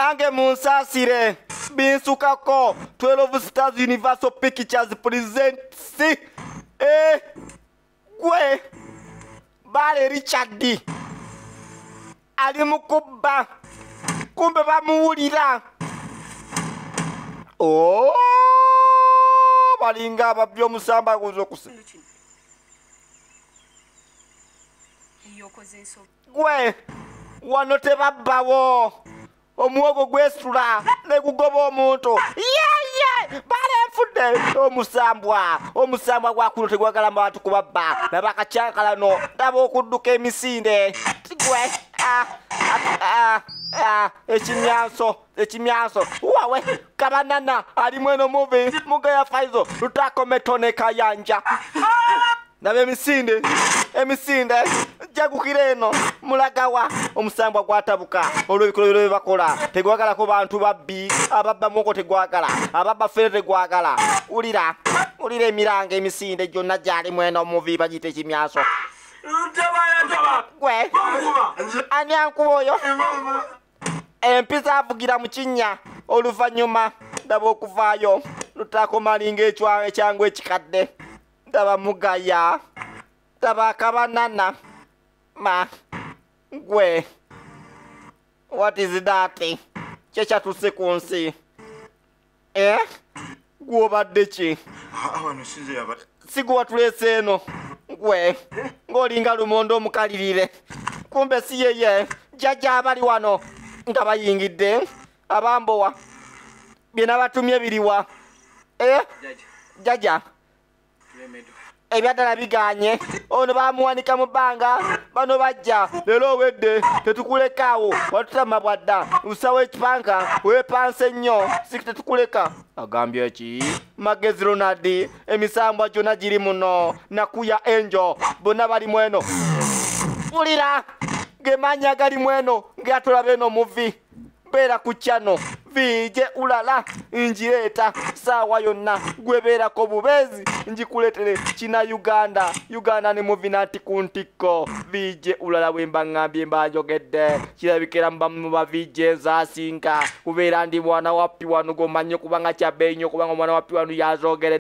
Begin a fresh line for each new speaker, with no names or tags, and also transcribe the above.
Nange munsaasire binsukako. 12 Stars Universal Pictures presents gwe Bale Richard ali mu kubba, kumbe bamuwulira. Oh, balinga ababbi omusamba guzo. Gwe wano tebabbawo, omuwogo gwesitula ne gugoba omuntu. Ye balenfudde omusambwa, omusambwa gwakuno tegwagala bantu kubabba, nabakacyankalano ndaba okudduka emisinde. Gwe ekimyanso, ekimyanso wawe kabanana ali mweno muvi mugaya faizo lutakometone kayanja. Ndaba emisinde, emisinde jagukira eno mulagawa. Omusambwa gwatabuka olw'ebikolobero bye bakola. Tegwagalako bantu babbi, ababba muwogo tegwagala, ababba ffere tegwagala. Wulira, wulira emiranga emisinde gyonna gyalimu eno muvi bagiyita ekimyanso. Gwe ani ankuba oyo? Empisa avugira mu kinnya. Oluvannyuma ndaba okuvaayo lutakomalinga ekyangu ekikadde. Ndaba mugaya, ndaba akabanana. Ma gwe, what is that? Kyekyatuuse ku nsi? Gw'obadde ki? Si gwe watuleese eno? Gwe ng'olinga lumonde omukalirire, kumbe si yeye. Jjajja abali wano nga bayingidde abambowa, bye nabatumye biriwa? Jjajja ebyaddala biganye. Ono bamuwanika mu bbanga, bano bajja leero owedde tetukulekaawo, watutama bwadda lusawo ekipanka weepanse nnyo, si tetukuleka. Agambye ki? Magezi Ronald, emisambwa gyonna giri muno, nakuya enjo bonna bali mweno. Wulira gemaanyi agali mweno ngatolaba eno muvi. Beera ku kyano viije ulala ngireeta saawa yonna, gwe beerako bubeezi ngikuleetere kina Uganda. Uganda ne muvi nanti ku ntikko. Viije ulala bwe mba ŋŋambye mba njogedde, kirabikira mu ba viije nzaasinga kubeera ndi mwana wa Piwanu gw'omanyi okubanga kya bbeeyi nnyo, kubanga omwana wa Piwanu yazoogeredde.